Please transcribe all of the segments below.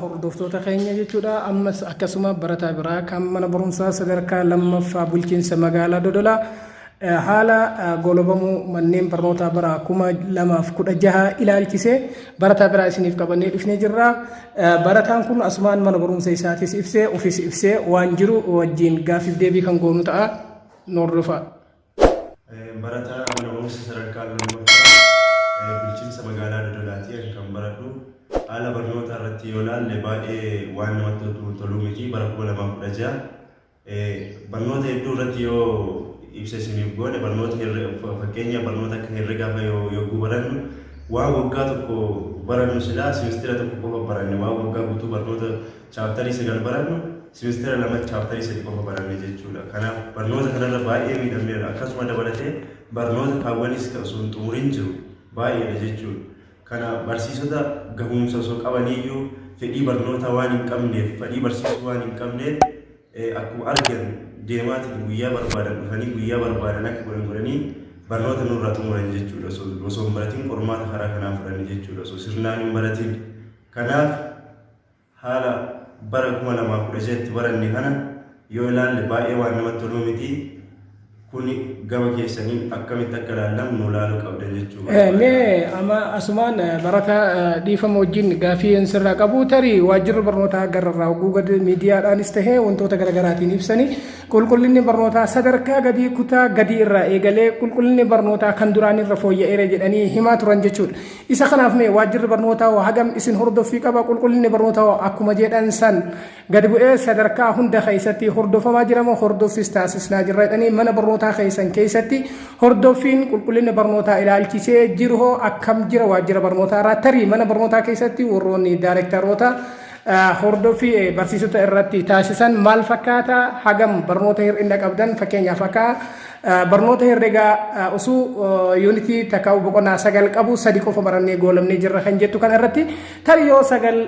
Hordoftoota keenya jechuudha. Ammas akkasuma barataa biraa kan mana barumsaa sadarkaa lammaffaa bulchiinsa magaalaa Dodolaa haala golobamuu manneen barnootaa bara 2016 ilaalchisee barataa biraa isiniif qabannee dhufnee jirra. Barataan kun asumaan mana barumsa isaatis ibsee ofis ibsee waan jiru wajjin gaaffiif deebii kan goonu ta'a. Nu hordofaa. Barataa mana barumsa sadarkaa lammaffaa bulchiinsa magaalaa Dodolaati kan baradhu. Haala barnootaa irratti yoo ilaalle, baay'ee waan namatti toluu miti. Bara 2016 barnoota hedduu irratti yoo ibsa isiniif goone, barnoota fakkeenya barnoota akka herregaa fa'a yoo yogguu barannu, waan waggaa tokko barannu silaa simistira tokko qofa baranne. Waan waggaa guutuu barnoota chapterii 9 barannu, simistira 2 chapterii 3 qofa baranne jechuudha. Kanaaf barnoota kanarra baay'ee miidhamneerra. Akkasuma dabalatee barnoota kaawwanis osoo hin xumurin jiru baay'eedha jechuudha. Kana barsiisota gahumsa osoo qabaniiyyuu fedhii barnootaa waan hin qabneef, fedhii barsiisuu waan hin qabneef, akkuma argan deemaatiin guyyaa barbaadan dhufanii, guyyaa barbaadan akka godhan godhanii barnoota nurraa xumuran jechuudha. Osoo hin baratin qormaata karaa kanaan fudhanne jechuudha. Osoo sirnaan hin baratin. Kanaaf haala bara 2016tti baranne kana yoo ilaalle, baay'ee waan namatti toluu miti. Kuni gama keessaniin akkamitti akka ilaallamu nu ilaaluu qabdan jechuudha. Mee amma asumaan barataa, dhiifama wajjin gaafii sirraa qabu, tarii waajjirri barnootaa gararraa hogguu gad miidiyaadhaanis tahee wantoota garaagaraatiin ibsanii, qulqullinni barnootaa sadarkaa gadii kutaa gadii irraa eegalee qulqullinni barnootaa kan duraan irra fooyya'eera jedhanii himaa turan jechuudha. Isa kanaaf mee waajjirri barnootaa hagam isin hordoffii qaba? Qulqullinni barnootaa akkuma jedhan san gadi bu'ee sadarkaa hunda keessatti hordofamaa jira moo, hordoffis taasisnaa jirra jedhanii, mana barnootaa keessan keessatti hordoffiin qulqullina barnootaa ilaalchisee jiru hoo akkam jira waajjira barnootaa irraa? Tarii mana barnootaa keessatti warroonni daayirektaroota hordoffii barsiisota irratti taasisan maal fakkaata? Hagam barnoota hir'ina qabdan, fakkeenyaaf akka barnoota herregaa osoo unitii takka boqonnaa 9 qabu sadi qofa barannee goolamnee jirra kan jettu kana irratti, tarii yoo 9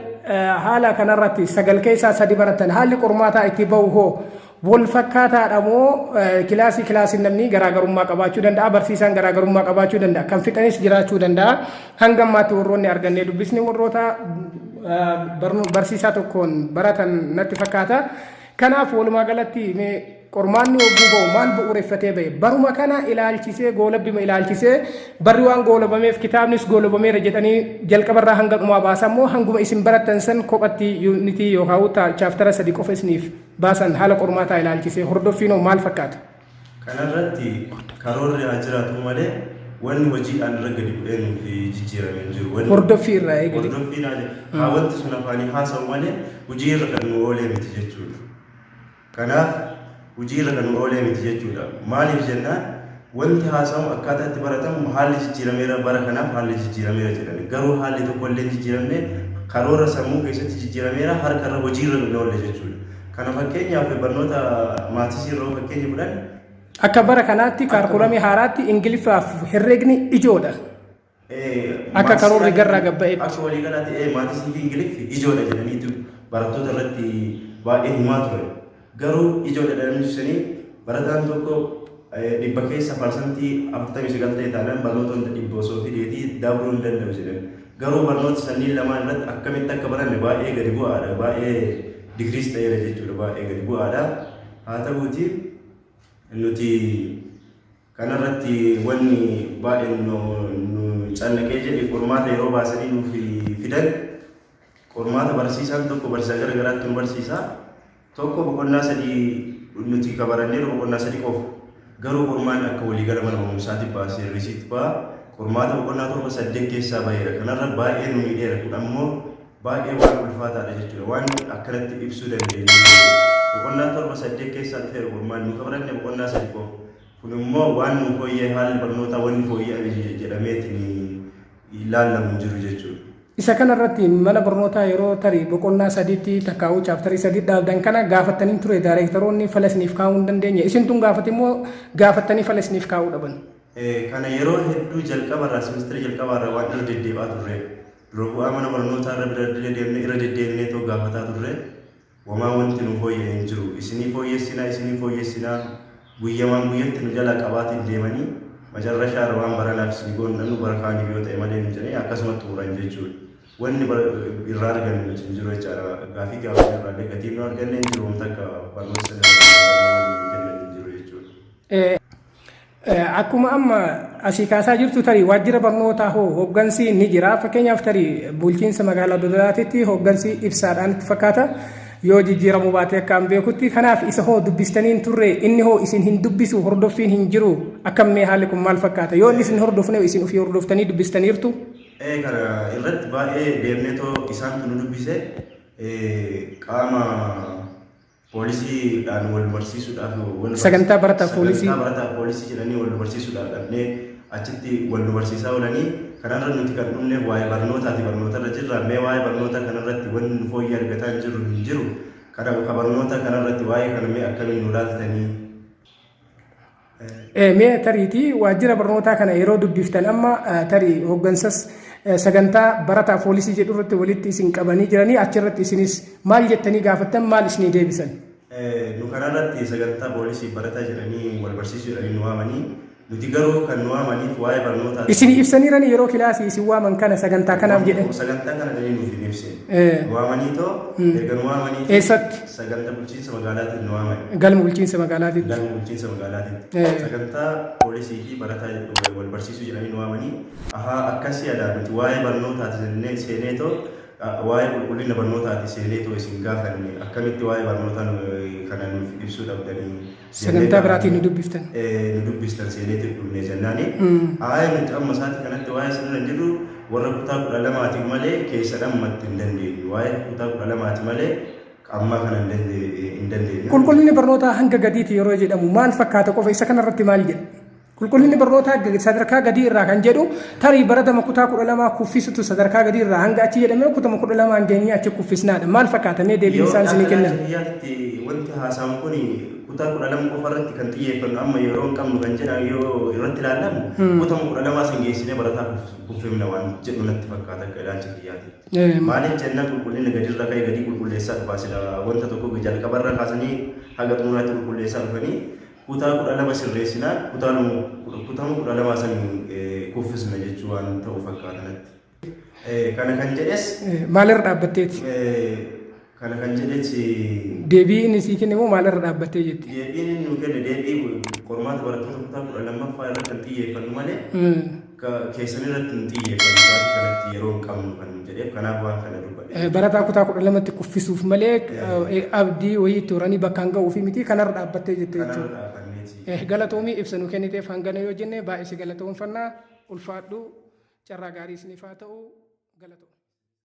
haala kanarratti 9 keessaa sadi baratan, haalli qormaataa itti bahu hoo wal fakkaataadha moo kilaasii kilaasiin namni garaagarummaa qabaachuu danda'a, barsiisaan garaagarummaa qabaachuu danda'a, kan fixanis jiraachuu danda'a? Hanga ammaatti warroonni argannee dubbisni warroota barsiisaa tokkoon baratan natti fakkaata. Kanaaf walumaa galatti mee qormaanni hogguu ba'u maal bu'uureffatee ba'e? Baruma kana ilaalchisee, goolabbima ilaalchisee, barri waan goolabameef kitaabnis goolabameera jedhanii jalqabarraa hanga dhumaa baasan moo hanguma isin barattan san kophatti unitii yookaan chaptera 3 qofa isiniif baasan? Haala qormaataa ilaalchisee hordoffiinoo maal fakkaata? Kanarratti karoorri haa jiraatu malee wanni hojiidhaan irra gadi bu'ee nuuf jijjiirame hin jiru. Hordoffii irraa eegale. Hordoffiin haa wanti sun afaanii haasa'u malee hojii irra kan nu oolee miti jechuudha. Kanaaf hojii irra kan nu oolee miti jechuudha. Maaliif jennaan, wanti haasa'amu akkaataa itti baratamu haalli jijjiirameera, bara kanaaf haalli jijjiirameera jedhani. Garuu haalli tokko illee hin jijjiiramne. Karoora sammuu keessatti jijjiirameera, harka irra hojii irra nu oolle jechuudha. Kana fakkeenyaaf barnoota mathsii irra fakkeenya fudhanne. Akka bara kanaatti curriculumii haaraatti Ingiliffaaf herreegni ijoodha. Akka karoorri garraa gabba'etti. Akka waliigalaatti mathsii fi Ingiliffi ijoodha jedhaniitu barattoota irratti baay'ee himaa ture. Garuu ijoodha jedhanii sanii barataan tokko 100 keessa 49% ta'e taanaan barnoota hunda 100 osoo fideetii dabruu hin danda'u jedhan. Garuu barnoota sanniin lamaan irratti akkamitti akka baranne baay'ee gadi bu'aadha. Baay'ee decrease ta'eera jechuudha. Baay'ee gadi bu'aadha. Haa ta'uuti nuti kanarratti wanni baay'ee nu cannaqee jedhe, qormaata yeroo baasanii nuuf fidan, qormaata barsiisaan tokko barsiisaa gara garaatti nu barsiisa. Tokko boqonnaa 3 nuti kabaranneeru, boqonnaa 3 qofa. Garuu qormaanni akka waliigala mana barumsaatti baasee receipt ba'a. Qormaata boqonnaa 7 8 keessaa baheera. Kanarra baay'ee nu miidheera. Kun ammoo baay'ee waan ulfaataadha jechuudha. Waan akkanatti ibsuu dandeenyu. Boqonnaa 7 8 keessaa dhufeera qormaanni. Nu kabaranne boqonnaa 3 qofa. Kun immoo waan nu fooyya'e, haalli barnootaa wanni fooyya'ame jedhameetiin ilaallamu hin jiru jechuudha. Isa kanarratti mana barnootaa yeroo tarii boqonnaa sadiitti takkaa'uu chapterii 3 dhaabdan kana gaafattanii ture, daayirektaroonni fala isiniif kaa'uu hin dandeenye. Isin tun gaafate immoo gaafattanii fala isiniif kaa'uu dhaban? Kana yeroo hedduu jalqabarraa, simistira jalqabaarraa waan irra deddeebi'aa turre. Dura bu'aa mana barnootaa irra bira deemnee irra deddeebinee too gaafataa turre. Wamaa wanti nu fooyya'e hin jiru. Isinii fooyyessinaa, isinii fooyyessinaa, guyyamaan guyyatti nu jalaa qabaatiin deemanii macarrashaa irra waan baranaaf isinii goonu dhabnu, bara kaaniif yoo ta'e malee nu jedhanii akkasumatti xumuran jechuudha. Wanni irraa arganne nuti hin jiru jechaadha. Gaafii gaafanne irraa illee gatiin nu arganne hin jiru, wanta akka barnoota sana irraa kennan hin jiru jechuudha. Akkuma amma asii kaasaa jirtu, tarii waajjira barnootaa hoo hooggansi ni jira. Fakkeenyaaf, tarii bulchiinsa magaalaa Dodolaatitti hooggansi ibsaadhaan itti fakkaata. Yoo jijjiiramuu baate akka an beekutti. Kanaaf isa hoo dubbistanii hin turre? Inni hoo isin hin dubbisu? Hordoffiin hin jiru? Akkam mee, haalli kun maal fakkaata? Yoo inni isin hordofne, isin ofii hordoftanii dubbistaniirtu? Kana irratti baay'ee deemneetoo isaantu nu dubbise. Qaama poolisiidhaan wal barsiisuudhaaf wal Sagantaa barataa poolisii. Sagantaa barataa poolisii jedhanii wal barsiisuudhaaf dhaqnee achitti wal nu barsiisaa oolanii. Kanarra nuti kan dhumneef waa'ee barnootaati, barnootarra jirra. Mee waa'ee barnoota kanarratti wanni nu fooyyee argataa hin jirru hin jiru. Kana ka barnoota kanarratti waa'ee kana mee akkamiin nu laaltanii? Mee tariitii waajjira barnootaa kana yeroo dubbiftan, amma tarii hooggansas sagantaa barataa poolisii jedhu irratti walitti isin qabanii jiranii, achirratti isinis maal jettanii gaafattan? Maal isinii deebisan? Nu kanarratti sagantaa poolisii barataa jedhanii wal barsiisuu jedhanii nu waamanii, nuti garuu kan nu waamaniif waa'ee barnootaati. Isin ibsaniirani yeroo kilaasii isin waaman kana sagantaa kanaaf jedhan? Sagantaa kana jedhanii nuuf hin ibsine. Nu waamanii too, erga nu waamanii Eessatti? Sagantaa bulchiinsa magaalaatiin nu waaman. Galma bulchiinsa magaalaatitti. Galma bulchiinsa magaalaatitti. Sagantaa poolisii fi barataa wal barsiisuu jedhanii nu waamanii, ahaa, akkasii aadaa nuti waa'ee barnootaati jennee seeneetoo, waa'ee qulqullina barnootaati seeneetoo isin gaafanne, akkamitti waa'ee barnootaa kana nuuf ibsuu dhabdanii jennee Sagantaa biraatiin nu gaafanne. dubbiftan. Nu dubbistan seeneetu dhufne jennaani. Aayee, nuti amma isaati kanatti waa'ee sirna hin jirru, warra kutaa 12tiif malee keessa dhammatti hin dandeenyu. Waa'ee kutaa 12ti malee ammaa kana hin dandeenyu. Qulqullinni barnootaa hanga gadiiti yeroo jedhamu maal fakkaata qofa? Isa kanarratti maal jedha? Qulqullinni barnootaa sadarkaa gadii irraa kan jedhu, tarii baratama kutaa 12 kuffisutu sadarkaa gadii irraa hanga achi jedhamee kutama 12 geenyee achi kuffisnaadha. Maal fakkaata mee deebiin Yoo isaan isinii akka kennan? ilaalcha kiyyaatti wanti haasa'amu kun kutaa 12 qofa irratti kan xiyyeeffannu, amma yeroo hin qabnu kan jedhan yoo irratti ilaallamu, kutama 12 san geessinee barataa kuffifna waan jedhu natti fakkaata akka ilaalcha kiyyaatti. Maaliif jennaan, qulqullina gadirra ka'e gadii qulqulleessaa dhufaa, sila wanta tokko jalqabarra kaasanii haga xumuraatti qulqulleessaa dhufanii kutaa 12 sirreessinaan kutama 12 san kuffisna jechuu waan ta'u fakkaata natti. Kana kan jedhes Maalirra dhaabbatteeti? Kana kan jedhes Deebii inni sii kenne immoo maalirra dhaabbattee jetti? Deebiin inni nu kenne deebii qormaata barattoota kutaa 12ffaa irratti kan xiyyeeffannu malee keessan irratti hin xiyyeeffannu, sa'aatii kanatti yeroo hin qabnu kan jedheef, kanaaf waan kana dubbadhe. Barataa kutaa 12tti kuffisuuf malee abdii wayii itti horanii bakkaan ga'uufi miti, kanarra dhaabbattee jette Kanarra jechuudha. dhaabbanneeti. Galatoomii, ibsa nu kenniteef hangana yoo jenne baay'ee si galatoomfannaa, ulfaadhu, carraa gaarii isiniif haa ta'u, galatoomii.